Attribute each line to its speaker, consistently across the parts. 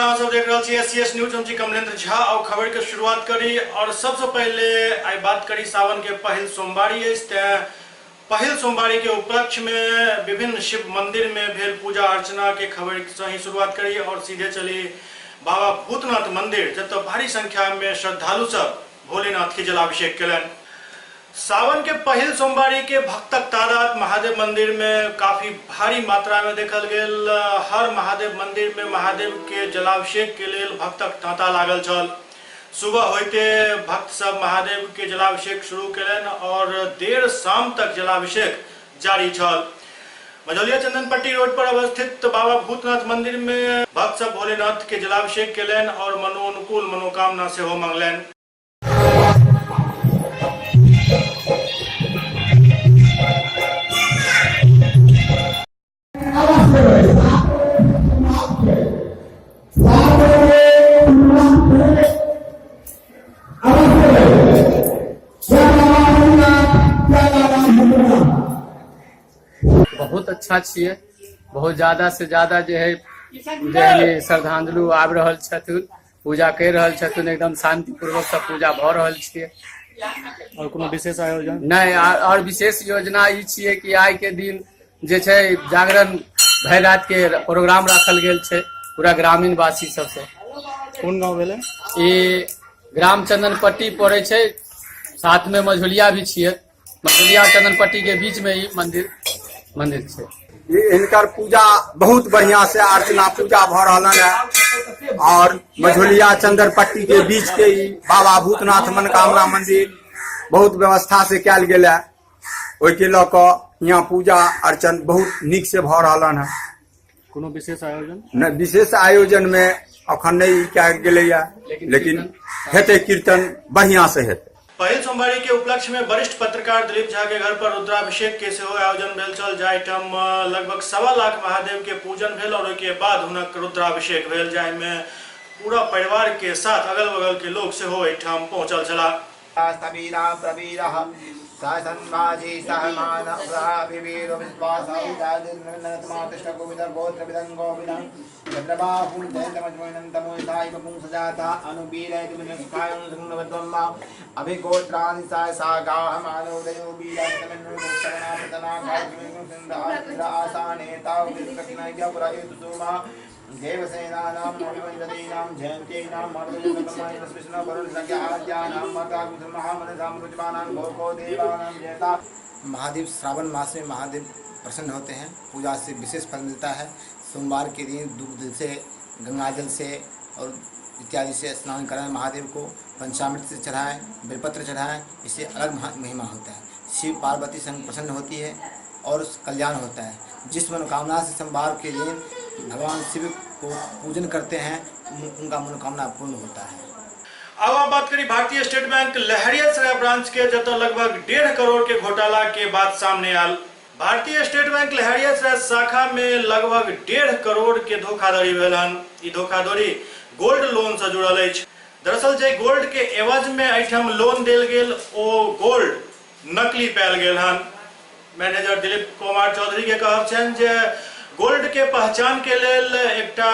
Speaker 1: अहाँ सब देख रहल छी एससीएस न्यूज। हम छी कमलेंद्र झा और खबर के शुरुआत करी और सबसे पहले आई बात करी सावन के पहिल सोमवारी अछि, तें पहिल सोमवारी के उपलक्ष्य में विभिन्न शिव मंदिर में भेल पूजा अर्चना के खबर से ही शुरुआत करी और सीधे चली बाबा भूतनाथ मंदिर, जतऽ भारी संख्या में श्रद्धालु सब भोलेनाथ के जलाभिषेक केलनि। सावन के पहिल सोमवारी के भक्तक तादाद महादेव मंदिर में काफी भारी मात्रा में देखल गेल। हर महादेव मंदिर में महादेव के जलाभिषेक के लेल भक्तक तांता लागल छल। सुबह होते भक्त सब महादेव के जलाभिषेक शुरू केलनि और देर शाम तक जलाभिषेक जारी छल। मझौलिया चंदनपट्टी रोड पर अवस्थित बाबा भूतनाथ मंदिर में भक्त सब भोलेनाथ के जलाभिषेक केलनि और मनोनुकूल मनोकामना सेहो मंगलनि।
Speaker 2: बहुत अच्छा छियै, बहुत ज्यादा से ज्यादा जे है जे श्रद्धांजलि आबि रहल छथिन, पूजा कर रहल छथिन, एकदम शांतिपूर्वक सब पूजा भऽ रहल छियै।
Speaker 1: और कोनो विशेष आयोजन
Speaker 2: नहि? और विशेष योजना ई छियै कि आइ के दिन जे छै जागरण भरि रात के प्रोग्राम राखल गेल छै पूरा ग्रामीण वासी सबसे।
Speaker 1: कोन गाँव भेलै
Speaker 2: ई? ग्राम चंदनपट्टी पड़ै छै, साथ में मझौलिया भी छियै। मझौलिया चंदनपट्टी के बीच में ई मंदिर मंदिर छै।
Speaker 3: हिनकर पूजा बहुत बढ़िया से अर्चना पूजा भऽ रहल है और मझौलिया चंदनपट्टी के बीच के ई बाबा भूतनाथ मनोकामना मंदिर बहुत व्यवस्था से कयल गेल है। ओहिके लऽ कऽ यहाँ पूजा अर्चन बहुत नीक से भऽ रहल है।
Speaker 1: कोनो विशेष आयोजन
Speaker 3: नहि? विशेष आयोजन में अखन नहि कयल गेलैया, लेकिन हेतै, कीर्तन बढ़िया से हेतै।
Speaker 1: पहिल सोमवारी के उपलक्ष्य में वरिष्ठ पत्रकार दिलीप झा के घर पर रुद्राभिषेक के सेहो आयोजन भेल छल, जाहिठाम लगभग 1.25 लाख महादेव के पूजन भेल और ओहिके बाद हुनक रुद्राभिषेक भेल, जाहिमे पूरा परिवार के साथ अगल बगल के लोग सेहो एहिठाम पहुंचल छलाह।
Speaker 4: महादेव श्रावण मास में महादेव प्रसन्न होते हैं, पूजा से विशेष फल मिलता है। सोमवार के दिन दुग्ध से, गंगाजल से और इत्यादि से स्नान कराएं, महादेव को पंचामृत से चढ़ाएं, बेलपत्र चढ़ाएं, इससे अलग महिमा होता है। शिव पार्वती संग प्रसन्न होती है और कल्याण होता है। जिस मनोकामना से सोमवार के दिन भगवान शिव को पूजन करते हैं, उनका मनोकामना पूर्ण होता है।
Speaker 1: अब हम बात करी भारतीय स्टेट बैंक लहरियासराय ब्रांच के, जतऽ लगभग 1.5 करोड़ के घोटाला के बात सामने आयल। भारतीय स्टेट बैंक लहरियासराय शाखा में लगभग 1.5 करोड़ के धोखाधड़ी भेल हन। ई धोखाधड़ी गोल्ड लोन से जुड़ल अछि। दरअसल जे गोल्ड के एवज में एहिठाम लोन देल गेल ओ गोल्ड नकली पायल गेल हन। मैनेजर दिलीप कुमार चौधरी के कहब छनि जे गोल्ड के पहचान के लेल एकटा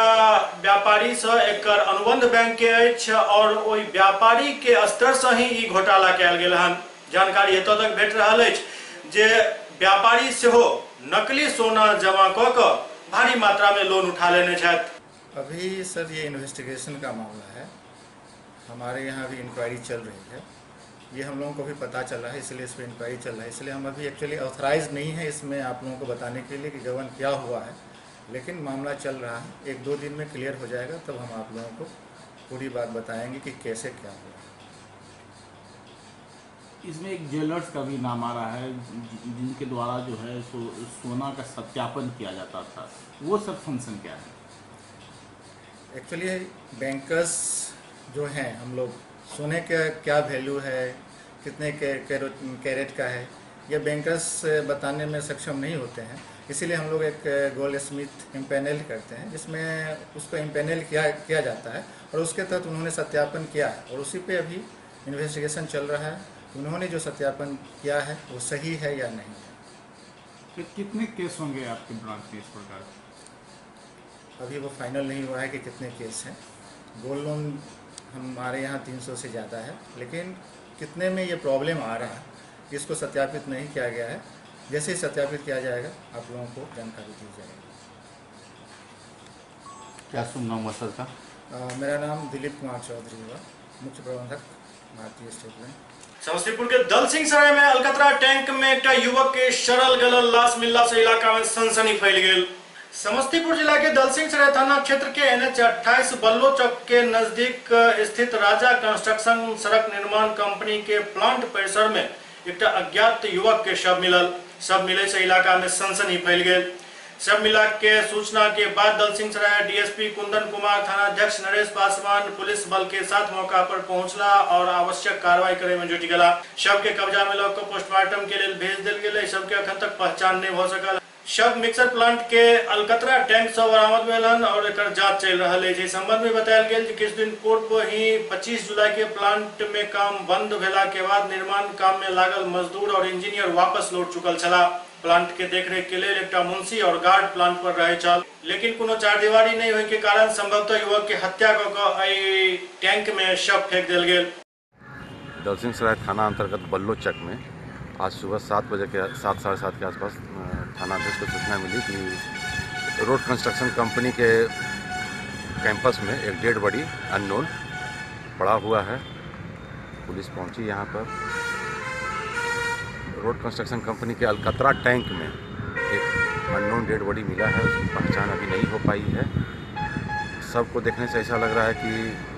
Speaker 1: व्यापारी से एकर अनुबंध बैंक के अछि और ओहि व्यापारी के स्तर से ही ई घोटाला कयल गेल हन। जानकारी एतऽ तक भेट रहल अछि जे व्यापारी सेहो नकली सोना जमा कऽ कऽ भारी मात्रा में लोन उठा लेने छथि।
Speaker 5: अभी सर ये इन्वेस्टिगेशन का मामला है, हमारे यहाँ अभी इंक्वायरी चल रही है। ये हम लोगों को भी पता चला है, इसलिए इस पर इंक्वायरी चल रहा है। इसलिए हम अभी एक्चुअली ऑथराइज नहीं है इसमें आप लोगों को बताने के लिए कि गबन क्या हुआ है, लेकिन मामला चल रहा है। 1-2 दिन में क्लियर हो जाएगा, तब हम आप लोगों को पूरी बात बताएंगे कि कैसे क्या हुआ।
Speaker 6: इसमें एक ज्वेलर्स का भी नाम आ रहा है, जिनके द्वारा जो है सोना का सत्यापन किया जाता था, वो सब फंक्शन क्या है?
Speaker 5: एक्चुअली बैंकर्स जो हैं, हम लोग सोने का क्या वैल्यू है, कितने कैरेट का है, ये बैंकर्स बताने में सक्षम नहीं होते हैं। इसीलिए हम लोग एक गोल्ड स्मिथ इम्पेनल करते हैं, जिसमें उसको इम्पेनल किया जाता है और उसके तहत उन्होंने सत्यापन किया है और उसी पे अभी इन्वेस्टिगेशन चल रहा है। उन्होंने जो सत्यापन किया है वो सही है या नहीं है।
Speaker 6: तो कितने केस होंगे आपके ब्रांच में इस प्रकार?
Speaker 5: अभी वो फाइनल नहीं हुआ है कि कितने केस हैं। गोल्ड लोन हमारे यहाँ 300 से ज़्यादा है, लेकिन कितने में ये प्रॉब्लम आ रहा है इसको सत्यापित नहीं किया गया है। जैसे ही सत्यापित किया जाएगा आप लोगों को जानकारी दी जाएगी।
Speaker 6: क्या शुभ नाम हुआ सर का?
Speaker 5: मेरा नाम दिलीप कुमार चौधरी हुआ, मुख्य प्रबंधक भारतीय स्टेट बैंक।
Speaker 1: समस्तीपुर के दलसिंह सराय में अलकतरा टैंक में एकटा युवक के सड़ल गलल लाश मिलला से इलाका में सनसनी फैल गेल। समस्तीपुर जिला के दलसिंह सराय थाना क्षेत्र के NH 28 बल्लो चौक के नजदीक स्थित राजा कंस्ट्रक्शन सड़क निर्माण कंपनी के प्लांट परिसर में एकटा अज्ञात युवक के शव मिलल। शव मिले से इलाका में सनसनी फैल गेल। शव मिला के सूचना के बाद दलसिंह सराय डीएसपी कुंदन कुमार, थानाध्यक्ष नरेश पासवान पुलिस बल के साथ मौका पर पहुंचला और आवश्यक कार्रवाई करे में जुटि गेला। शव के कब्जा में लऽ कऽ पोस्टमार्टम के लेल भेज देल गेलै। शव के अखन तक पहचान नहीं भऽ सकल। शव मिक्सर प्लांट के अलकतरा टैंक से बरामद भेल हन और एकर जांच चलि रहल अछि। एहि संबंध में बतायल गेल जे किछु दिन पूर्व ही 25 जुलाई के प्लांट में काम बंद भेला के बाद निर्माण काम में लागल मजदूर और इंजीनियर वापस लौट चुकल छलाह। प्लांट के देखरेख के लेल एकटा मुंशी और गार्ड प्लांट पर रहे छल, लेकिन कोनो चारदीवारी नहीं होय के कारण संभवतः युवक के हत्या कऽ कऽ एहि टैंक में शव फेंक देल गेल।
Speaker 7: दलसिंह सराय थाना अंतर्गत बल्लो चक में आज सुबह 7 बजे के 7 साढ़े 7 के आसपास थानाध्यक्ष को सूचना मिली कि रोड कंस्ट्रक्शन कंपनी के कैंपस में एक डेड बॉडी अननोन पड़ा हुआ है। पुलिस पहुंची यहाँ पर। रोड कंस्ट्रक्शन कंपनी के अलकतरा टैंक में एक अननोन डेड बॉडी मिला है, उसकी पहचान अभी नहीं हो पाई है। सबको देखने से ऐसा लग रहा है कि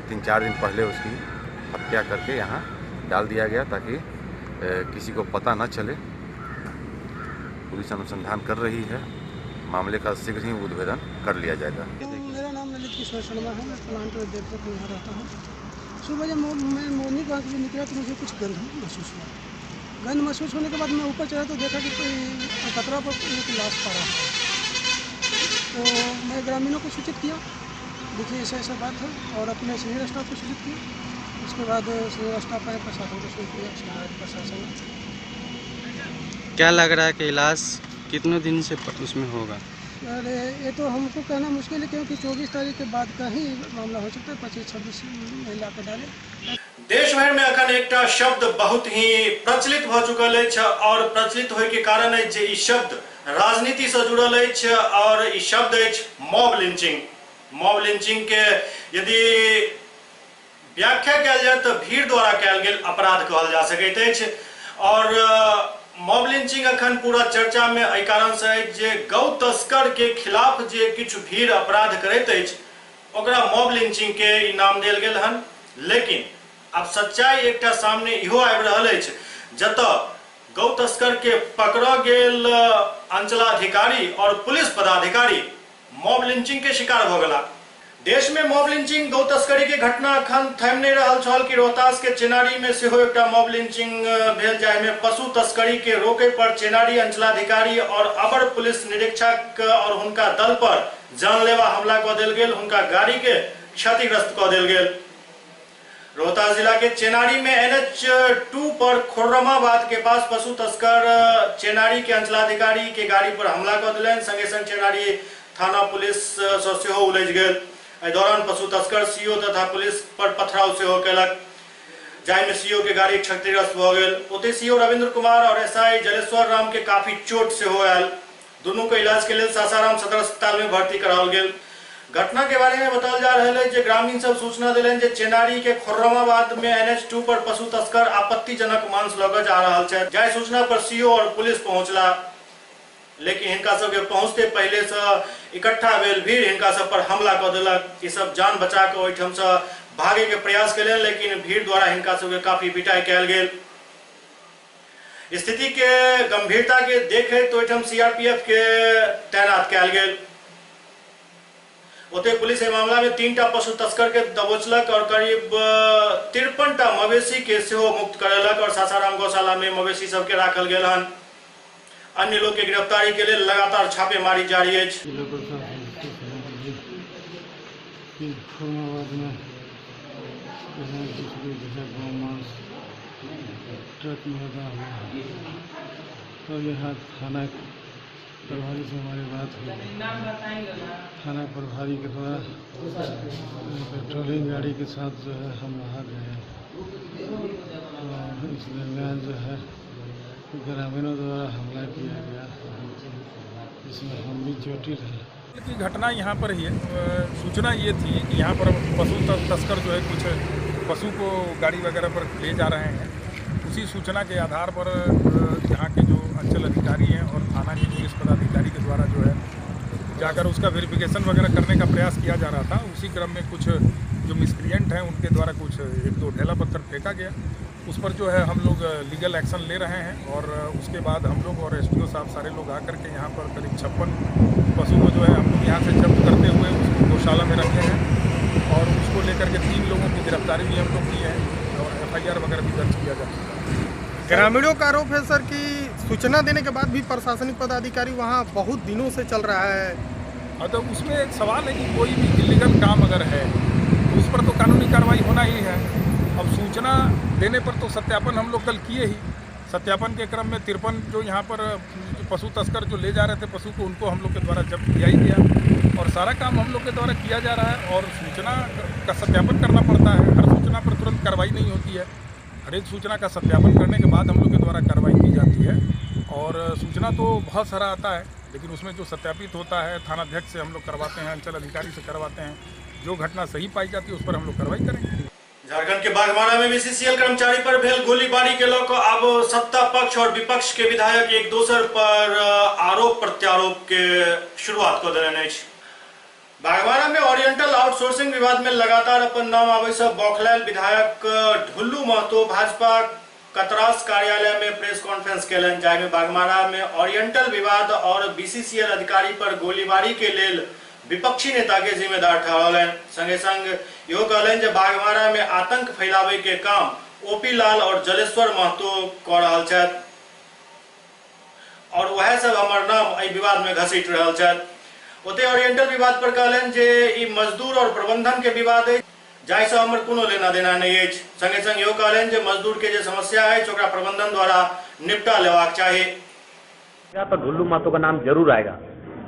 Speaker 7: 3-4 दिन पहले उसकी हत्या करके यहाँ डाल दिया गया ताकि किसी को पता न चले। पुलिस अनुसंधान कर रही है, मामले का शीघ्र ही उद्भेदन कर लिया जाएगा।
Speaker 8: मेरा नाम ललित किशोर शर्मा है, मैं प्लांट में देखरेख में यहाँ रहता हूँ। सुबह जब मैं मॉर्निंग वॉक में निकला तो मुझे कुछ गंध महसूस हुआ। गंध महसूस होने के बाद मैं ऊपर चढ़ा तो देखा कि कोई कतरा पर एक लाश पड़ा है। तो मैं ग्रामीणों को सूचित किया, देखिए ऐसा ऐसा बात है, और अपने सीनियर स्टाफ को सूचित किया। उसके बाद सीनियर स्टाफ आए, प्रशासन को सूचित किया, उसके बाद प्रशासन।
Speaker 9: क्या लग रहा है कि लाश कितने दिन से उसमें होगा?
Speaker 8: अरे ये तो हमको कहना मुश्किल है, क्योंकि 24 तारीख के बाद का ही मामला हो सकता है। 25-26 महिला के डाले।
Speaker 1: देश भर में अखन एकटा शब्द बहुत ही प्रचलित भ चुकल अछि और प्रचलित होय के कारण अछि जे ई शब्द राजनीति से जुड़ल अछि और ई शब्द अछि मॉब लिंचिंग। मॉब लिंचिंग के यदि व्याख्या कयल जाय तो भीड़ द्वारा कयल गेल अपराध कहल जा सकैत अछि। और मॉब लिंचिंग अखन पूरा चर्चा में एहि कारण से अछि जे गौ तस्कर के खिलाफ जे किछु भीड़ अपराध करैत अछि ओकरा मॉब लिंचिंग के ई नाम देल गेल हन। लेकिन अब सच्चाई एकटा सामने इहो आबि रहल अछि जतऽ गौ तस्कर के पकड़ गेल अंचलाधिकारी और पुलिस पदाधिकारी मॉब लिंचिंग के शिकार भऽ गेला। देश में मॉब लिंचिंग गौ तस्करी के घटना अखन थमि नहीं रहल छल कि रोहतास के चेनारी में सेहो एकटा मॉब लिंचिंग भेल, जाहिमे पशु तस्करी के रोके पर चेनारी अंचलाधिकारी और अपर पुलिस निरीक्षक और हुनका दल पर जानलेवा हमला कऽ देल गेल, हुनका गाड़ी के क्षतिग्रस्त कऽ देल गेल। रोहतास जिला के चेनारी में NH 2 पर खुर्रमाबाद के पास पशु तस्कर चेनारी के अंचलाधिकारी के गाड़ी पर हमला कऽ देलनि। संगे संग चेनारी थाना पुलिस सँ सेहो उलझि गेल। एहि दौरान पशु तस्कर सीओ तथा पुलिस पर पथराव सेहो केलक, जाहिमे सीओ के गाड़ी क्षतिग्रस्त भऽ गेल। ओतहि सीओ रविंद्र कुमार और एसआई जलेश्वर राम के काफी चोट सेहो आयल। दुनू के इलाज के लेल सासाराम सदर अस्पताल में भर्ती कराओल गेल। घटना के बारे में बताओल जा रहा है जे ग्रामीण सब सूचना देलनि जे चेनारी के खुर्रमाबाद में NH 2 पर पशु तस्कर आपत्तिजनक मांस लऽ कऽ जा रहल छथि। जाहि सूचना पर सीओ और पुलिस पहुंचला, लेकिन हिनका सबके पहुंचते पहले से इकट्ठा भेल भीड़ हिनका सब पर हमला कऽ देलक। ई सब जान बचा कऽ ओहिठाम से भागे के प्रयास केलनि, लेकिन भीड़ द्वारा हिनका सबके काफी पिटाई कयल गेल। स्थिति के गंभीरता के देखैत ओहिठाम CRPF के तैनात कयल गेल। ओतहि पुलिस एहि मामला में 3टा पशु तस्कर के दबोचलक और करीब 53टा मवेशी के सेहो मुक्त करेलक और सासाराम गौशाला में मवेशी सबके राखल गेल हन। अन्य लोग के गिरफ्तारी के लिए लगातार छापेमारी जारी अछि।
Speaker 10: जिला प्रशासन कि खुर्रमाबाद में जो है गौ मांस ट्रक में लदा हुआ है, तो यहाँ थाना प्रभारी से हमारी बात हुई। थाना प्रभारी के द्वारा पेट्रोलिंग गाड़ी के साथ जो है हम वहाँ गए और इस दरमियान जो है ग्रामीणों द्वारा हमला किया गया, इसमें हम भी चोटिल हैं।
Speaker 11: की घटना यहाँ पर ही है। सूचना ये थी कि यहाँ पर पशु तस्कर जो है कुछ पशु को गाड़ी वगैरह पर ले जा रहे हैं। उसी सूचना के आधार पर यहाँ के जो अंचल अधिकारी हैं और थाना के पुलिस पदाधिकारी के द्वारा जो है जाकर उसका वेरिफिकेशन वगैरह करने का प्रयास किया जा रहा था। उसी क्रम में कुछ जो मिसक्रिएंट हैं उनके द्वारा कुछ एक दो ढेला पत्थर फेंका गया। उस पर जो है हम लोग लीगल एक्शन ले रहे हैं और उसके बाद हम लोग और एसडीओ साहब सारे लोग आकर के यहाँ पर करीब 56 पशु को जो है हम लोग यहाँ से जब्त करते हुए उसको गौशाला में रखे हैं और उसको लेकर के 3 लोगों की गिरफ्तारी भी हम लोग की है और एफआईआर वगैरह भी दर्ज किया जा चुका है।
Speaker 12: ग्रामीणों का आरोप है सर कि सूचना देने के बाद भी प्रशासनिक पदाधिकारी वहाँ बहुत दिनों से चल रहा है।
Speaker 11: हाँ, तो उसमें एक सवाल है कि कोई भी इलीगल काम अगर है तो उस पर तो कानूनी कार्रवाई होना ही है। अब सूचना देने पर तो सत्यापन हम लोग कल किए ही। सत्यापन के क्रम में 53 जो यहाँ पर पशु तस्कर जो ले जा रहे थे पशु को, उनको हम लोग के द्वारा जब्त किया ही गया और सारा काम हम लोग के द्वारा किया जा रहा है। और सूचना का सत्यापन करना पड़ता है, हर सूचना पर तुरंत कार्रवाई नहीं होती है। हर एक सूचना का सत्यापन करने के बाद हम लोग के द्वारा कार्रवाई की जाती है। और सूचना तो बहुत सारा आता है, लेकिन उसमें जो सत्यापित होता है थानाध्यक्ष से हम लोग करवाते हैं, अंचल अधिकारी से करवाते हैं। जो घटना सही पाई जाती है उस पर हम लोग कार्रवाई करेंगे।
Speaker 1: झारखंड के बागमारा में बीसीसीएल कर्मचारी पर भेल गोलीबारी के लऽ कऽ आब सत्ता पक्ष और विपक्ष के विधायक एक दोसर पर आरोप प्रत्यारोप के शुरुआत कऽ देलनि अछि। बागमारा में ओरिएंटल आउटसोर्सिंग विवाद में लगातार अपन नाम आबै से बौखलायल विधायक ढुल्लू महतो भाजपा कतरास कार्यालय में प्रेस कॉन्फ्रेंस केलनि, जाहिमे बागमारा में ओरिएंटल विवाद और बीसीसीएल अधिकारी पर गोलीबारी के लेल विपक्षी नेता के जिम्मेदार ठहरौलनि। संगे संग इहो कहलनि जे बागमारा में आतंक फैलावे के काम ओपी लाल और जलेश्वर महतो कऽ रहल छथि और वएह सब हमर नाम एहि विवाद में घसीट रहल छथि। ओतहि ओरिएंटल विवाद पर कहलनि जे ई मजदूर और प्रबंधन के विवाद अछि, जाहिसँ हमर कोनो लेना देना नहि अछि। संगे संग इहो कहलनि जे मजदूर के जे समस्या अछि ओकरा प्रबंधन द्वारा निपटा लेबाक चाही।
Speaker 13: तो ढुल्लू महतो का नाम जरूर आएगा।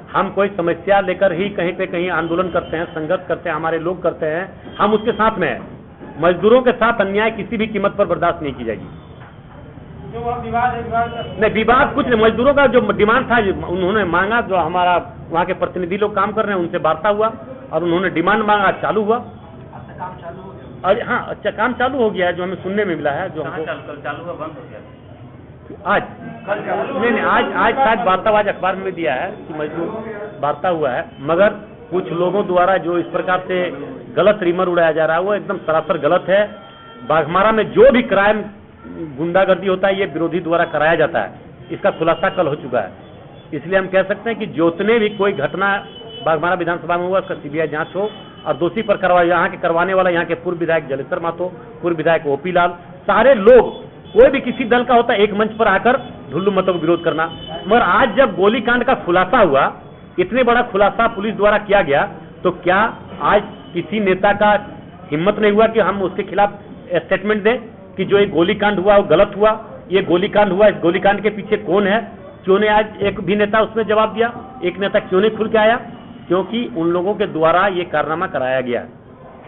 Speaker 13: हम कोई समस्या लेकर ही कहीं पे कहीं आंदोलन करते हैं, संघर्ष करते हैं, हमारे लोग करते हैं, हम उसके साथ में हैं। मजदूरों के साथ अन्याय किसी भी कीमत पर बर्दाश्त नहीं की जाएगी।
Speaker 14: जो विवाद है, विवाद
Speaker 13: नहीं, विवाद कुछ नहीं। मजदूरों का जो डिमांड था उन्होंने मांगा, जो हमारा वहाँ के प्रतिनिधि लोग काम कर रहे हैं उनसे वार्ता हुआ और उन्होंने डिमांड मांगा, चालू हुआ।
Speaker 14: काम चालू हो गया?
Speaker 13: अरे हाँ, अच्छा काम चालू हो गया है, जो हमें सुनने में मिला है। जो हमको
Speaker 14: चालू हुआ, बंद हो गया
Speaker 13: आज? नहीं नहीं, आज आज शायद वार्ता आज अखबार में दिया है कि मजदूर वार्ता हुआ है, मगर कुछ लोगों द्वारा जो इस प्रकार से गलत रिमर उड़ाया जा रहा है वो एकदम सरासर गलत है। बाघमारा में जो भी क्राइम गुंडागर्दी होता है ये विरोधी द्वारा कराया जाता है, इसका खुलासा कल हो चुका है। इसलिए हम कह सकते हैं कि जितने भी कोई घटना बाघमारा विधानसभा में हुआ उसका सीबीआई जांच हो और दोषी पर कार्रवाई। यहाँ के करवाने वाला यहाँ के पूर्व विधायक जलेश्वर महतो, पूर्व विधायक ओपी लाल, सारे लोग कोई भी किसी दल का होता है एक मंच पर आकर ढुल्लू महतो का विरोध करना। मगर आज जब गोलीकांड का खुलासा हुआ, इतने बड़ा खुलासा पुलिस द्वारा किया गया, तो क्या आज किसी नेता का हिम्मत नहीं हुआ कि हम उसके खिलाफ स्टेटमेंट दें कि जो ये गोलीकांड हुआ वो गलत हुआ, ये गोलीकांड हुआ, इस गोलीकांड के पीछे कौन है? क्यों नहीं आज एक भी नेता उसमें जवाब दिया? एक नेता क्यों नहीं खुल के आया? क्योंकि उन लोगों के द्वारा ये कारनामा कराया गया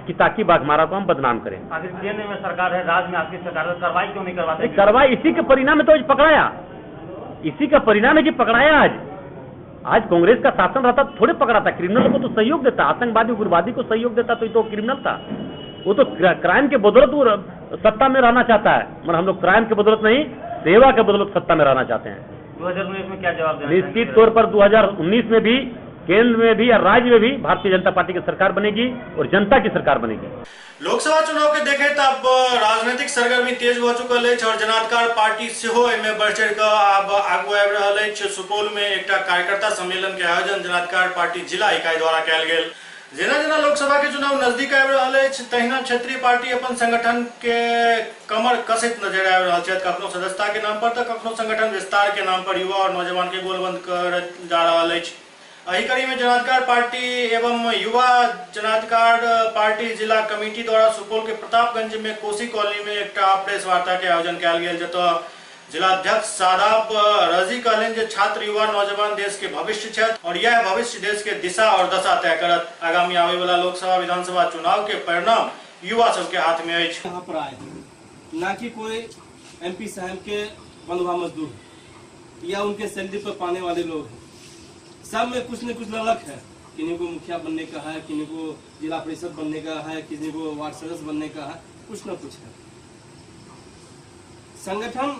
Speaker 13: कि ताकि बाघमारा को हम बदनाम करें।
Speaker 14: आखिर केंद्र में सरकार है, राज्य में आपकी सरकार है, कार्रवाई क्यों नहीं करवाते?
Speaker 13: कार्रवाई इसी के परिणाम में तो आज पकड़ाया, इसी का परिणाम है कि पकड़ाया। आज आज कांग्रेस का शासन रहता थोड़े पकड़ाता, क्रिमिनल को तो सहयोग देता, आतंकवादी उग्रवादी को सहयोग देता तो ये तो क्रिमिनल था, वो तो क्राइम के बदौलत वो सत्ता में रहना चाहता है। मगर हम लोग क्राइम के बदौलत नहीं, सेवा के बदौलत सत्ता में रहना चाहते हैं।
Speaker 14: 2019 में क्या जवाब देना?
Speaker 13: निश्चित तौर पर 2019 में भी केंद्र में भी और राज्य में भी भारतीय जनता पार्टी की सरकार बनेगी और जनता की सरकार बनेगी।
Speaker 1: लोकसभा चुनाव के देखे तो अब राजनीतिक सरगर्मी तेज हो चुकल अछि और जनाधिकार पार्टी सेहो एहिमे बढ़ चढ़ि कऽ आब आगू आबि रहल अछि। सुपौल में एकटा कार्यकर्ता सम्मेलन के आयोजन जनाधिकार पार्टी जिला इकाई द्वारा कयल गेल। जेना जेना लोकसभा के चुनाव नजदीक आबि रहल अछि तहिना क्षेत्रीय पार्टी अपन संगठन के कमर कसैत नजर आबि रहल छथि। कखनो सदस्यता के नाम पर तऽ कखनो संगठन विस्तार के नाम पर युवा और नौजवान के गोलबंद करैत जा रहल अछि। एही कड़ी में जनाधिकार पार्टी एवं युवा जनाधिकार पार्टी जिला कमेटी द्वारा सुपौल के प्रतापगंज में कोसी कॉलोनी में एकटा प्रेस वार्ता के आयोजन कयल गेल, जतऽ जिलाध्यक्ष सादाब रजी कहलनि जे छात्र युवा नौजवान देश के भविष्य छथि और यह भविष्य देश के दिशा और दशा तय करत। आगामी आवे वाला लोकसभा विधानसभा चुनाव के परिणाम युवा सबके हाथ में अछि।
Speaker 15: यहाँ पर आए ना कि कोई एमपी साहब के बंधुआ मजदूर या उनके सैलरी पर पाने वाले लोग हैं। सब में कुछ न कुछ ललक है, किन्हीं को मुखिया बनने का है, किन्हीं को जिला परिषद बनने का है, किसी को वार्ड सदस्य बनने का है, कुछ न कुछ है। संगठन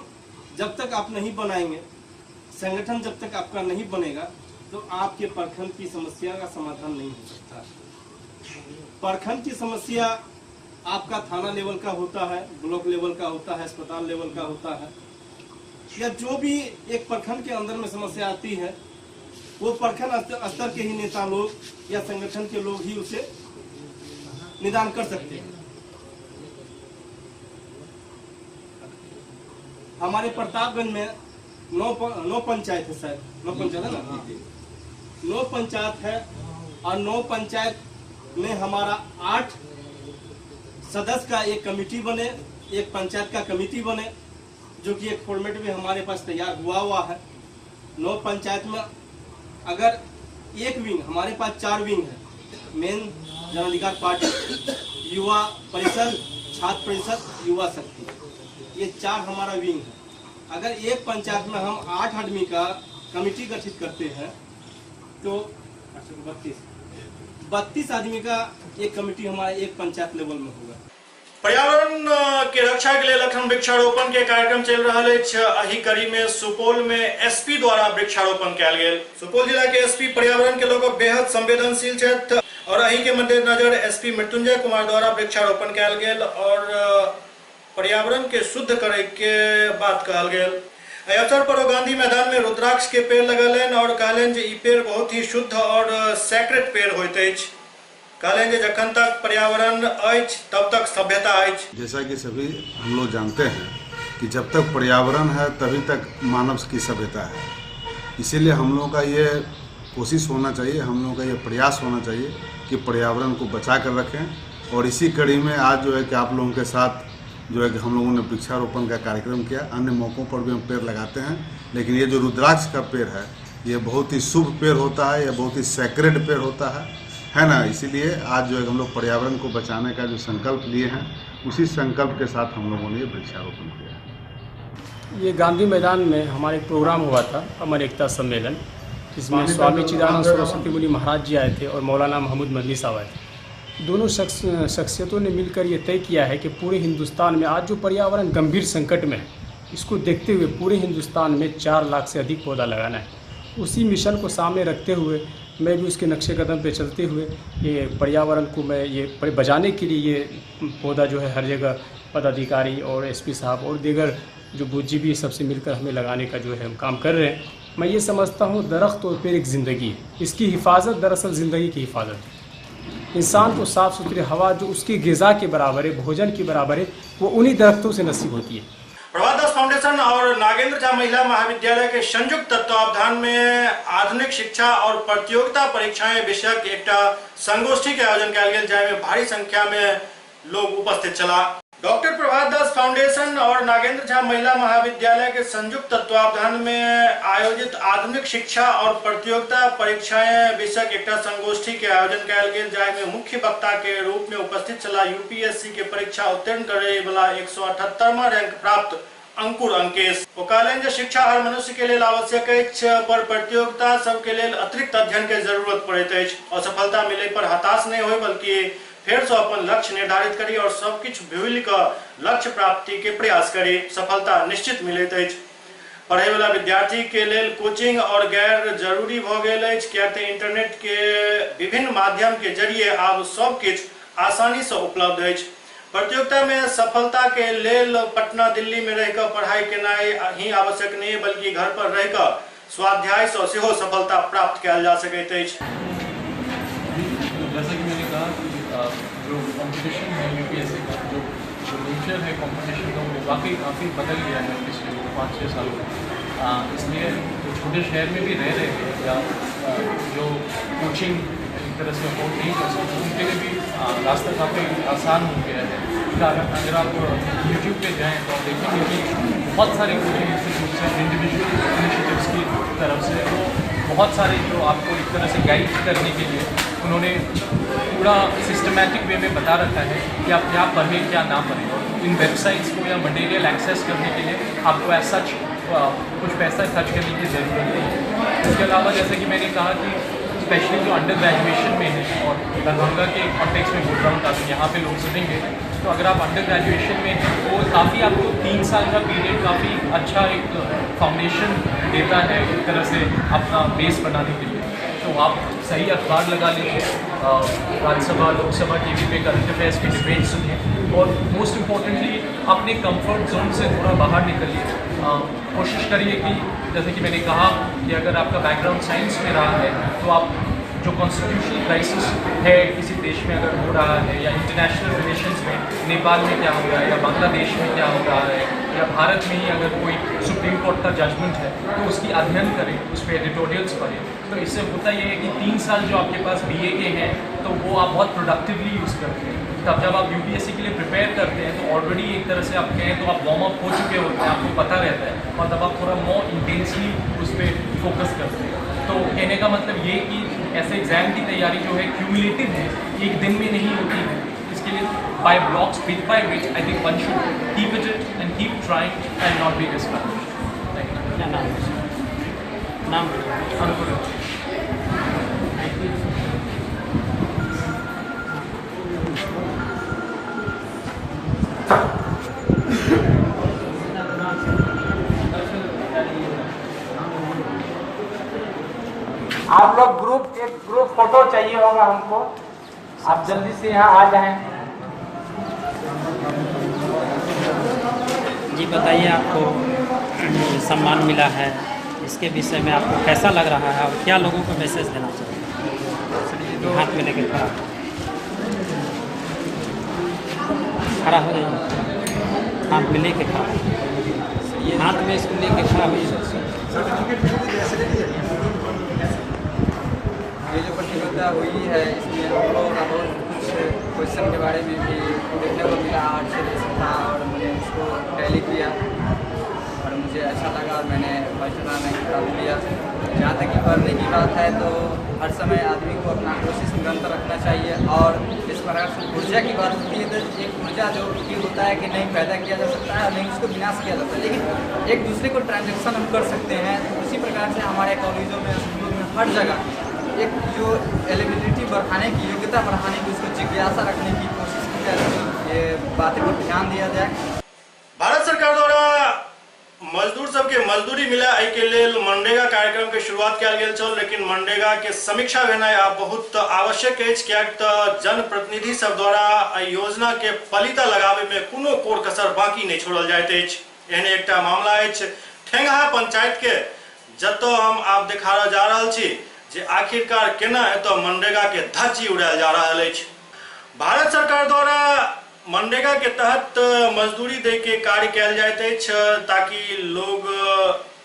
Speaker 15: जब तक आप नहीं बनाएंगे, संगठन जब तक आपका नहीं बनेगा तो आपके प्रखंड की समस्या का समाधान नहीं हो सकता। प्रखंड की समस्या आपका थाना लेवल का होता है, ब्लॉक लेवल का होता है, अस्पताल लेवल का होता है, या जो भी एक प्रखंड के अंदर में समस्या आती है वो प्रखंड स्तर के ही नेता लोग या संगठन के लोग ही उसे निदान कर सकते हैं। हमारे प्रतापगंज में 9 पंचायत है, शायद 9 पंचायत है ना, 9 पंचायत है और 9 पंचायत में हमारा 8 सदस्य का एक कमेटी बने, एक पंचायत का कमेटी बने, जो कि एक फॉर्मेट में हमारे पास तैयार हुआ हुआ है। 9 पंचायत में अगर एक विंग, हमारे पास 4 विंग है, मेन जन अधिकार पार्टी, युवा परिषद, छात्र परिषद, युवा शक्ति, ये 4 हमारा विंग है। अगर एक पंचायत में हम 8 आदमी का कमेटी गठित करते हैं तो 32 आदमी का एक कमेटी हमारा एक पंचायत लेवल में होगा।
Speaker 1: पर्यावरण के रक्षा के लिए लखन वृक्षारोपण के कार्यक्रम चल रहा है। अही कड़ी में सुपौल में एसपी द्वारा वृक्षारोपण कयल गेल। सुपौल जिला के एसपी पर्यावरण के लोग बेहद संवेदनशील छथि और अही के मद्देनजर एसपी मृत्युंजय कुमार द्वारा वृक्षारोपण कयल गेल और पर्यावरण के शुद्ध करे के बात कहल गेल। एहि अवसर पर ओ गांधी मैदान में रुद्राक्ष के पेड़ लगेलनि और कहलनि जे ई पेड़ बहुत ही शुद्ध और सैक्रेड पेड़ होइत अछि। कहलनि जे जखन तक पर्यावरण अछि तब तक सभ्यता अछि।
Speaker 7: जैसा कि सभी हम लोग जानते हैं कि जब तक पर्यावरण है तभी तक मानव की सभ्यता है। इसीलिए हम लोगों का ये कोशिश होना चाहिए, हम लोगों का ये प्रयास होना चाहिए कि पर्यावरण को बचा कर रखें। और इसी कड़ी में आज जो है कि आप लोगों के साथ जो है कि हम लोगों ने वृक्षारोपण का कार्यक्रम किया। अन्य मौक़ों पर भी हम पेड़ लगाते हैं, लेकिन ये जो रुद्राक्ष का पेड़ है ये बहुत ही शुभ पेड़ होता है, ये बहुत ही सैक्रेड पेड़ होता है ना। इसीलिए आज जो है हम लोग पर्यावरण को बचाने का जो संकल्प लिए हैं उसी संकल्प के साथ हम लोगों ने ये वृक्षारोपण किया।
Speaker 2: ये गांधी मैदान में हमारे एक प्रोग्राम हुआ था, अमर एकता सम्मेलन, जिसमें स्वामी चिदानंद सरस्वती मुनि महाराज जी आए थे और मौलाना महमूद मदनी साहब आए थे। दोनों शख्सियतों ने मिलकर ये तय किया है कि पूरे हिंदुस्तान में आज जो पर्यावरण गंभीर संकट में है, इसको देखते हुए पूरे हिंदुस्तान में 4 लाख से अधिक पौधा लगाना है। उसी मिशन को सामने रखते हुए मैं भी उसके नक्शे कदम पे चलते हुए ये पर्यावरण को मैं ये बचाने के लिए ये पौधा जो है हर जगह पदाधिकारी और एसपी साहब और दीगर जो बुद्धिजीवी सबसे मिलकर हमें लगाने का जो है हम काम कर रहे हैं। मैं ये समझता हूँ दरख्त और पेड़ एक ज़िंदगी है, इसकी हिफाजत दरअसल ज़िंदगी की हिफाजत है। इंसान को साफ़ सुथरी हवा जो उसकी ग़िज़ा के बराबर है, भोजन के बराबर है, वो उन्हीं दरख्तों से नसीब होती है।
Speaker 1: प्रभात दास फाउंडेशन और नागेंद्र झा महिला महाविद्यालय के संयुक्त तत्वावधान में आधुनिक शिक्षा और प्रतियोगिता परीक्षाएं विषयक एकटा संगोष्ठी के आयोजन कयल गेल, जाहि में भारी संख्या में लोग उपस्थित छलाह। डॉक्टर प्रभात दास फाउंडेशन और नागेंद्र झा महिला महाविद्यालय के संयुक्त तत्वावधान में आयोजित आधुनिक शिक्षा और प्रतियोगिता परीक्षाएं विषयक एकटा संगोष्ठी के आयोजन कयल गेल, जाहि में मुख्य वक्ता के रूप में उपस्थित छलाह यूपीएससी के परीक्षा उत्तीर्ण करे वाला 178वां रैंक प्राप्त अंकुर अंकेश। ओ कहलनि जे शिक्षा हर मनुष्य के लेल आवश्यक अछि, पर प्रतियोगिता सबके लेल अतिरिक्त अध्ययन के जरूरत पड़ैत अछि। असफलता मिले पर हताश नहीं होय, बल्कि फेर से अपन लक्ष्य निर्धारित करी और सब किछु भूलि कऽ लक्ष्य प्राप्ति के प्रयास करी, सफलता निश्चित मिलैत अछि। पढ़े वाला विद्यार्थी के लेल कोचिंग और गैर जरूरी भऽ गेल अछि, किएक तऽ इंटरनेट के विभिन्न माध्यम के जरिए आब सब किछु आसानी से उपलब्ध अछि। प्रतियोगिता में सफलता के लेल पटना दिल्ली में रहिकऽ पढ़ाई केनाइ ही आवश्यक नहीं, बल्कि घर पर रहिकऽ स्वाध्याय से सेहो सफलता प्राप्त कयल जा सकैत अछि।
Speaker 16: जैसा कि मैंने कहा कि जो कंपटीशन है यूपीएससी का, जो नेचर है कंपटीशन का, वो वाकई काफ़ी बदल गया है पिछले 5-6 सालों में। इसलिए जो छोटे शहर में भी रह रहे हैं या जो कोचिंग एक तरह से अफोर्ड नहीं कर सकते, उनके लिए भी रास्ता काफ़ी आसान हो गया है। अगर आप यूट्यूब पे जाएँ तो आप देखेंगे कि बहुत सारे कोचिंग इंस्टीट्यूट्स हैं इंडिविजुअल इनिशिएटिव्स की तरफ से, तो बहुत सारे जो आपको एक तरह से गाइड करने के लिए उन्होंने पूरा सिस्टमेटिक वे में बता रखा है कि आप क्या पढ़ें क्या ना पढ़ें। और इन वेबसाइट्स को या मटेरियल एक्सेस करने के लिए आपको एज सच कुछ पैसा खर्च करने की ज़रूरत नहीं है। इसके अलावा जैसे कि मैंने कहा कि स्पेशली जो अंडर ग्रेजुएशन में है, और दरभंगा के कॉन्टेक्स्ट में बोल रहा हूँ ताकि यहाँ पे लोग सुनेंगे, तो अगर आप अंडर ग्रेजुएशन में हैं तो काफ़ी आपको 3 साल का पीरियड काफ़ी अच्छा एक फाउंडेशन देता है एक तरह से अपना बेस बनाने के लिए। तो आप सही अखबार लगा लीजिए, राज्यसभा लोकसभा टीवी पे करंट अफेयर्स की डिबेट सुनिए, और मोस्ट इम्पॉर्टेंटली अपने कंफर्ट जोन से थोड़ा बाहर निकलिए। कोशिश करिए कि जैसे कि मैंने कहा कि अगर आपका बैकग्राउंड साइंस में रहा है तो आप जो कॉन्स्टिट्यूशनल क्राइसिस है किसी देश में अगर हो रहा है, या इंटरनेशनल रिलेशंस में नेपाल में क्या हो रहा है, या बांग्लादेश में क्या हो रहा है, या भारत में ही अगर कोई सुप्रीम कोर्ट का जजमेंट है तो उसकी अध्ययन करें, उस पर एडिटोरियल्स पढ़ें। तो इससे होता यह है कि 3 साल जो आपके पास बीए के हैं तो वो आप बहुत प्रोडक्टिवली यूज़ करते हैं। तब जब आप यूपीएससी के लिए प्रिपेयर करते हैं तो ऑलरेडी एक तरह से आप कहें तो आप वार्म अप हो चुके होते हैं, आपको पता रहता है, और तब आप थोड़ा मोर इंटेंसली उस पर फोकस करते हैं। तो कहने का मतलब ये कि ऐसे एग्ज़ाम की तैयारी जो है क्यूमुलेटिव है, एक दिन में नहीं होती है। इसके लिए by blocks, bit by bit, I think one should keep it and keep trying and not be discouraged. Thank you.
Speaker 17: क्या नाम? नाम
Speaker 16: अनुपम।
Speaker 17: आप लोग ग्रुप, एक ग्रुप फोटो चाहिए होगा हमको, आप जल्दी से यहाँ आ जाएं।
Speaker 18: जी बताइए, आपको सम्मान मिला है, इसके विषय में आपको कैसा लग रहा है और क्या लोगों को मैसेज देना चाहिए? हाथ में लेकर खड़ा खड़ा हो जाइए, हाथ में लेके खड़ा, हाथ में इसको लेके खड़ा हो जाइए।
Speaker 19: ये जो प्रतियोगिता हुई है इसमें हम लोगों का बहुत कुछ क्वेश्चन के बारे में भी देखने को मिला, 8 से था और मैंने उसको टैली किया और मुझे अच्छा लगा और मैंने फर्स्ट रैंक प्राप्त किया। जहाँ तक कि पढ़ने की बात है तो हर समय आदमी को अपना कोशिश निरंतर रखना चाहिए, और इस प्रकार से ऊर्जा की बात होती है तो एक ऊर्जा जो कि होता है कि नहीं पैदा किया जा सकता है और नहीं उसको विनाश किया जाता है, लेकिन एक दूसरे को ट्रांजेक्शन हम कर सकते हैं। तो उसी प्रकार से हमारे कॉलेजों में, स्कूलों में, हर जगह एक जो एलिबिलिटी बढ़ाने की, योग्यता बढ़ाने की, उसको जिज्ञासा रखने की कोशिश की जाए, ये बातें पर ध्यान दिया जाए।
Speaker 1: भारत सरकार द्वारा मजदूर सबके मजदूरी मिला एहि लेल मनरेगा कार्यक्रम के शुरुआत कयल गेल छल, लेकिन मनरेगा के समीक्षा भेनाइ आब बहुत आवश्यक अछि, किएक तऽ जनप्रतिनिधि सब द्वारा एहि योजना के पलीता लगाबे में कोनो कोर कसर बाकी नहीं छोड़ल जाइत अछि। एहने एकटा मामला अछि ठेंगहा पंचायत के, जतऽ हम आब देखा जा रहल छी जे आखिरकार केना एतऽ मनरेगा के धज्जी उड़ायल जा रहल अछि। भारत सरकार द्वारा मनरेगा के तहत मजदूरी दे के कार्य कयल जाइत अछि ताकि लोग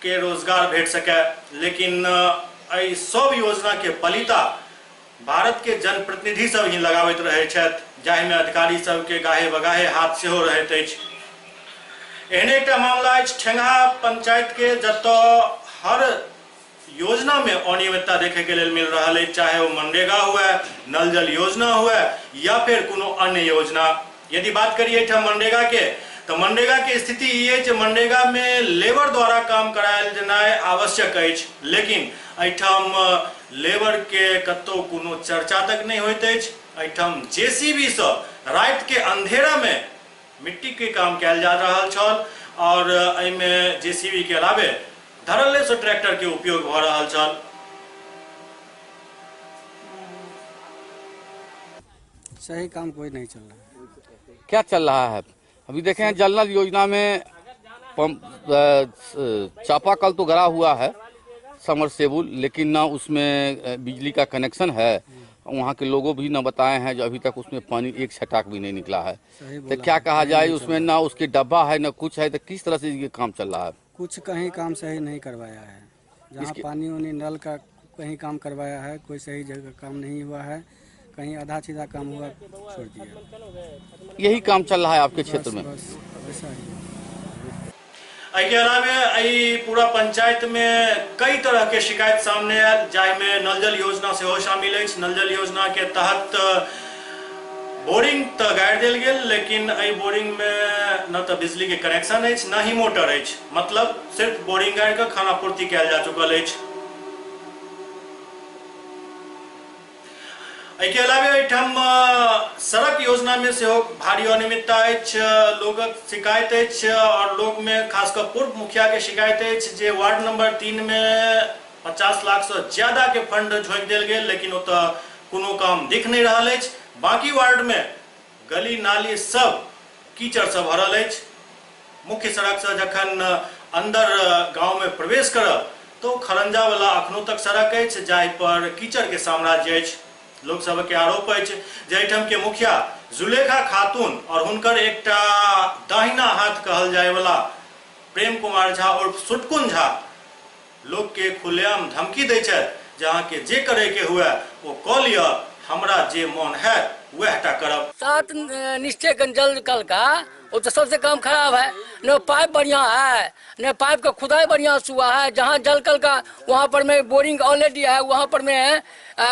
Speaker 1: के रोजगार भेट सके, लेकिन एहि सब योजना के पलीता भारत के जनप्रतिनिधि सब ही लगाबैत रहै छथि, जाहिमे अधिकारी सबके गाहे बगाहे हाथ सेहो रहैत अछि। एहने एकटा मामला अछि ठेंगहा पंचायत के, जतऽ हर योजना में अनियमितता देखे के लेल मिल रहा है, चाहे वो मनरेगा हुआ, नल जल योजना हुआ या फिर कोनो अन्य योजना। यदि बात करिए मनरेगा के, तो मनरेगा के स्थिति ये है मनरेगा में लेबर द्वारा काम करायल जेनाइ आवश्यक अछि, लेकिन एहिठाम लेबर के कतौ कोनो चर्चा तक नहीं होइत अछि। एहिठाम जेसीबी से रात के अंधेरा में मिट्टी के काम कयल जा रहल छल और एहिमे जेसीबी के अलावे धड़ल्ले से ट्रैक्टर के उपयोग भ रहल छल।
Speaker 10: सही काम कोई नहीं चल रहा है।
Speaker 20: क्या चल रहा है अभी देखें, जल नल योजना में पंप चापाकल तो गड़ा हुआ है समरसेबुल, लेकिन ना उसमें बिजली का कनेक्शन है। वहाँ के लोगों भी न बताए हैं जो अभी तक उसमें पानी एक छटाक भी नहीं निकला है। तो क्या कहा जाए, उसमें ना उसके डब्बा है ना कुछ है, तो किस तरह से ये काम चल रहा है?
Speaker 10: कुछ कहीं काम सही नहीं करवाया है। जहाँ पानी वानी नल का कहीं काम करवाया है, कोई सही जगह काम नहीं हुआ है, कहीं आधा सीधा काम हुआ छोड़ दिया।
Speaker 20: यही काम चल रहा है आपके क्षेत्र में?
Speaker 10: बस वैसा ही।
Speaker 1: एहिके अलावे एहि पूरा पंचायत में कई तरह के शिकायत सामने आयल, जाहिमे नल जल योजना सेहो शामिल अछि। नल जल योजना के तहत बोरिंग तऽ गाड़ि देल गेल, लेकिन एहि बोरिंग में न तऽ बिजली के कनेक्शन अछि न ही मोटर अछि, मतलब सिर्फ बोरिंग गाड़ि कऽ खाना पूर्ति कयल जा चुकल अछि। एहिके अलावे एहिठाम सड़क योजना में सेहो भारी अनियमितता अछि। लोगक शिकायत अछि और लोग में खास कऽ पूर्व मुखिया के शिकायत अछि जे वार्ड नंबर 3 में 50 लाख से ज्यादा के फंड झोंकि देल गेल, लेकिन ओतऽ कोनो काम दिख नहीं रहल अछि। बाकी वार्ड में गली नाली सब कीचड़ से भरल अछि। मुख्य सड़क से जखन अंदर गांव में प्रवेश करब तो खरंजा वाला अखनो तक सड़क अछि जाहि पर कीचड़ के साम्राज्य अछि। लोक सब के आरोप अछि जे एहिठाम के मुखिया जुलेखा खातून और हुनकर एकटा दाहिना हाथ कहल जाय वाला प्रेम कुमार झा और सुटकुन झा लोक के खुलेआम धमकी दै छथि जे अहाँ के जे करे के हुए वो कऽ लिअ, हमरा जे मन है वह टा करब।
Speaker 21: 7 निश्चय जल कल का वो तो सबसे काम खराब है, न पाइप बढ़िया है न पाइप का खुदाई बढ़िया हुआ है। जहाँ जल कल का वहाँ पर में बोरिंग ऑलरेडी है, वहाँ पर में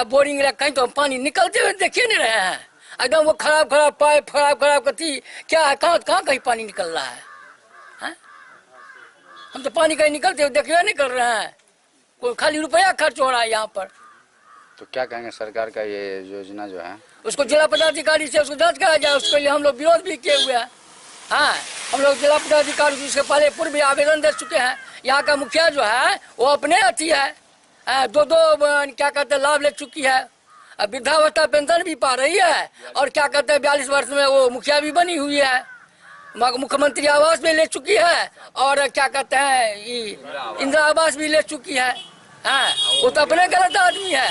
Speaker 21: बोरिंग कहीं तो पानी निकलते हुए देखिए नहीं रहे हैं। एकदम वो खराब खराब पाइप, खराब खराब कथी क्या है, कहाँ कहाँ कहीं पानी निकल रहा है, है? हम तो पानी कहीं निकलते हुए देखिए नहीं कर रहे हैं, कोई खाली रुपया खर्च हो रहा है यहाँ पर।
Speaker 9: तो क्या कहेंगे सरकार का ये योजना जो है
Speaker 21: उसको जिला पदाधिकारी से उसको जांच कराया जाए, उसके लिए हम लोग विरोध भी किए हुए हैं। हाँ, हम लोग जिला पदाधिकारी उसके पहले पूर्व भी आवेदन दे चुके हैं। यहाँ का मुखिया जो है वो अपने अथी है, दो दो क्या कहते हैं लाभ ले चुकी है, वृद्धावस्था पेंशन भी पा रही है और क्या कहते हैं 42 वर्ष में वो मुखिया भी बनी हुई है, मुख्यमंत्री आवास भी ले चुकी है और क्या कहते हैं इंदिरा आवास भी ले चुकी है। हाँ, वो तो अपने गलत आदमी है।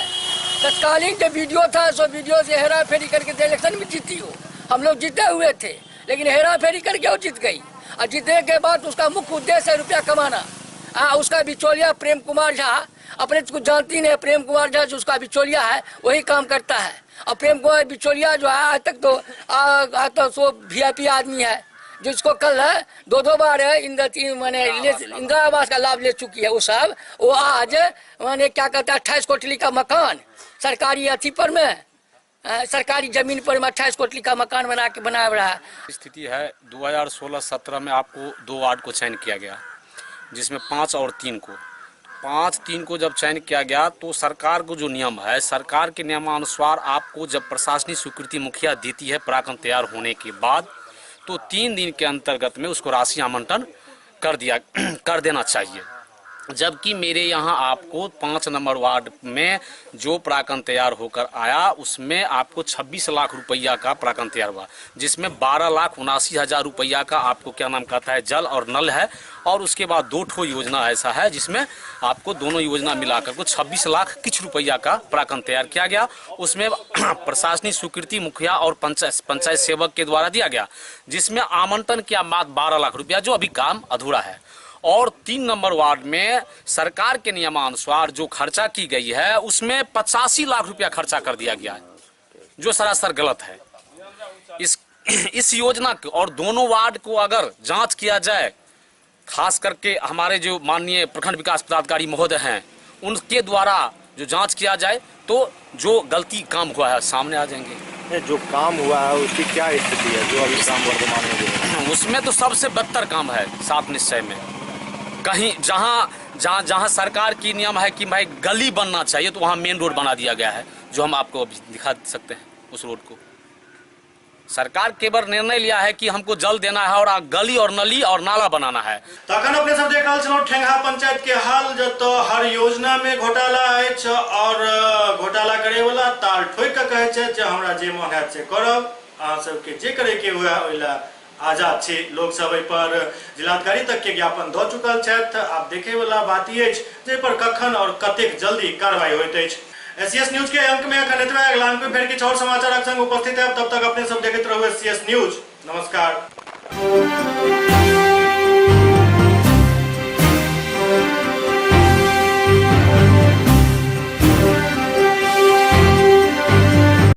Speaker 21: तत्कालीन जो वीडियो था सो वीडियो से हेरा फेरी करके इलेक्शन में जीती हो, हम लोग जीते हुए थे लेकिन हेरा फेरी करके वो जीत गई और जीतने के बाद उसका मुख्य उद्देश्य है रुपया कमाना। हाँ, उसका बिचौलिया प्रेम कुमार झा, अपने कुछ जानती नहीं, प्रेम कुमार झा जो उसका बिचौलिया है वही काम करता है। और प्रेम कुमार बिचौलिया जो है आज तक तो आज तक सो VIP आदमी है, जिसको कल है 2-2 बार इंदिरा आवास का लाभ ले चुकी है वो सब। वो आज माने क्या कहता है 28 कोटली का मकान सरकारी अथी पर में, सरकारी जमीन पर में 28 कोटली का मकान बना के बना रहा है।
Speaker 22: स्थिति है 2016-17 में आपको 2 वार्ड को चयन किया गया, जिसमें 5 और 3 को 5-3 को जब चयन किया गया तो सरकार को जो नियम है, सरकार के नियमानुसार आपको जब प्रशासनिक स्वीकृति मुखिया देती है प्राकन तैयार होने के बाद तो 3 दिन के अंतर्गत में उसको राशि आवंटन कर देना चाहिए। जबकि मेरे यहाँ आपको 5 नंबर वार्ड में जो प्राकन तैयार होकर आया उसमें आपको 26 लाख रुपया का प्राकन तैयार हुआ, जिसमें 12,79,000 रुपया का आपको क्या नाम कहता है जल और नल है, और उसके बाद 2 ठो योजना ऐसा है जिसमें आपको दोनों योजना मिलाकर को 26 लाख किछ रुपया का प्राकन तैयार किया गया। उसमें प्रशासनिक स्वीकृति मुखिया और पंचायत सेवक के द्वारा दिया गया, जिसमें आवंटन किया मात्र 12 लाख रुपया, जो अभी काम अधूरा है। और 3 नंबर वार्ड में सरकार के नियमानुसार जो खर्चा की गई है उसमें 85 लाख रुपया खर्चा कर दिया गया है, जो सरासर गलत है। इस योजना को और दोनों वार्ड को अगर जांच किया जाए, खास करके हमारे जो माननीय प्रखंड विकास पदाधिकारी महोदय हैं उनके द्वारा जो जांच किया जाए तो जो गलती काम हुआ है सामने आ जाएंगे।
Speaker 23: जो काम हुआ है उसकी क्या स्थिति है, जो अभी काम वर्तमान में है
Speaker 22: उसमें तो सबसे बदतर काम है सात निश्चय में। कहीं जहाँ जहाँ जहाँ सरकार की नियम है कि भाई गली बनना चाहिए तो वहाँ मेन रोड बना दिया गया है, जो हम आपको अभी दिखा सकते हैं उस रोड को। सरकार केवल निर्णय लिया है कि हमको जल देना है और गली और नली और नाला बनाना है।
Speaker 1: तखन अपने सब देख रहल छलहुँ ठेंगहा पंचायत के हाल, जतऽ हर योजना में घोटाला अछि और घोटाला करे वाला ताल ठोकि कऽ कहै छथि जे हमरा जे मन हैत से करब, अहाँ सबके जे करे के हुए ओहि लए आजाद छी। लोक सब एहि पर जिलाधिकारी तक के ज्ञापन दऽ चुकल छथि। आब देखे वाला बात ई अछि जे पर कखन और कतेक जल्दी कार्रवाई होइत अछि। एससीएस न्यूज के अंक में अखन एतबे, अगला अंक में फेर किछु और समाचारक संग उपस्थित है। तब तक अपने सब देखैत रहू एससीएस न्यूज। नमस्कार।